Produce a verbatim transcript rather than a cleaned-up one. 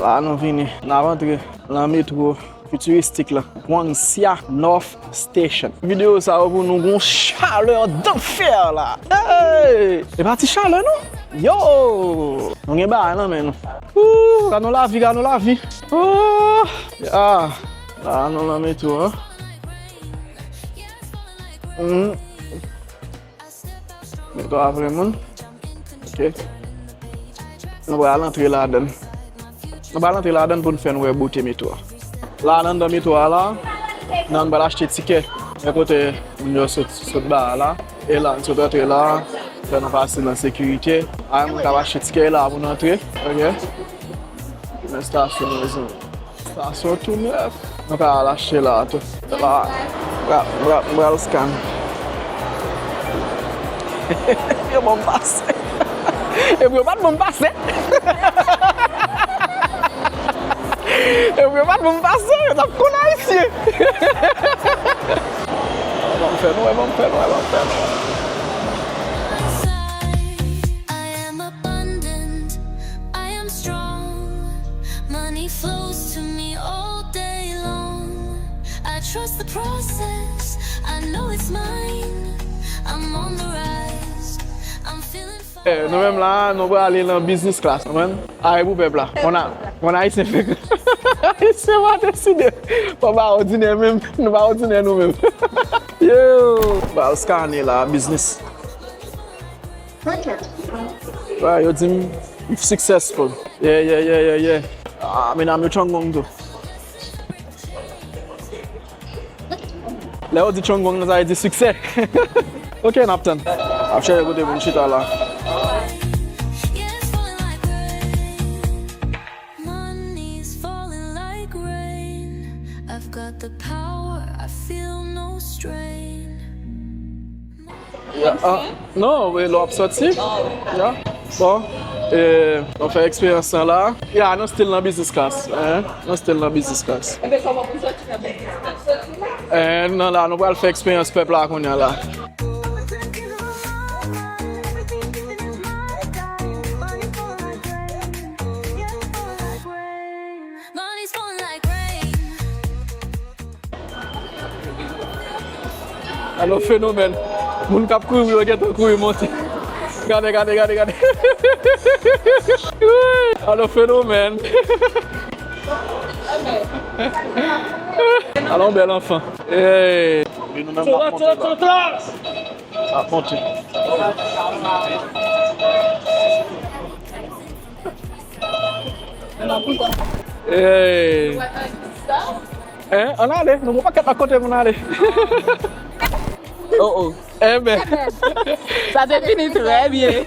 La nou vini, n ap antre nan metwo fitiristik la, Guangxia North Station. Videyo sa yo pou nou gon chalè danfè la. Hey! E pa ti chalè non. Yo! Nou gen bagay nan men nou. Ooh, gad nou lavi, gad nou lavi. Ooh, ah, la nou nan metwo, hein. Mm. Metwo a vre moun. Ok. Nou pral antre ladan. Nou pral antre ladan pou n fè n wè bote metwo a. La, nan anndan metwo a la, nan nou pral achte tikè. Men kote moun yo sot, sot ba a la. E la, n sot antre la. Fè nou pase nan sekirite. Ay, moun k ap achte tikè la pou n antre. Ok. Nan estasyon, mezanmi. Sa se yon tou nèf. Nou ka al achte la tou. La, m pral, m pral, m pral scan. Yo ban m pase. Epi yo pa t ban m pase. Epi yo pa t ban m pase. Yo t ap konn ayisyen. Ban m fè nou wè, ban m fè nou wè, ban m fè nou wè. Inside, I am abundant, I am strong. Money flows to me all day long. I trust the process, I know it's mine. I'm on the rise, I'm feeling fine. Eh, nou menm la, nou prale nan business class, nou menm. Ay pou pèp la. Mwen a, mwen ayisyen fèk. Ayisyen pa deside. Fò ba òdinè menm. Nou pa òdinè nou menm. Yo, ba al skane la, business. Wa, yo di m, m successful. Yeah, yeah, yeah, yeah, yeah. Ah, men a m yo Changong tou. Lè yo di Changong, sa vle di siksè. Ok, n ap tann. Ap chèche kote pou n chita la. Money's falling like rain. I've got the power, I feel no strain. Ya, ah, non, wi, lè w ap soti. Ya. Bon, e, nou fè eksperyans lan la. Ya, nou still nan business class, hein? Nou still nan business class. Eh, nan la, nou pral fè eksperyans pèp la kounye a la. Money's falling like rain. Alò fenomèn. Moun k ap kouri, yo gentan kouri monte. Gade, gade, gade, gade. Alò fenomèn. Alò bèl anfan. Hey. Ap monte. Hey. Hein? Ann ale, nou gon pakèt lòt kote pou n ale. Oh, oh. Enben. Sa te fini trè byen.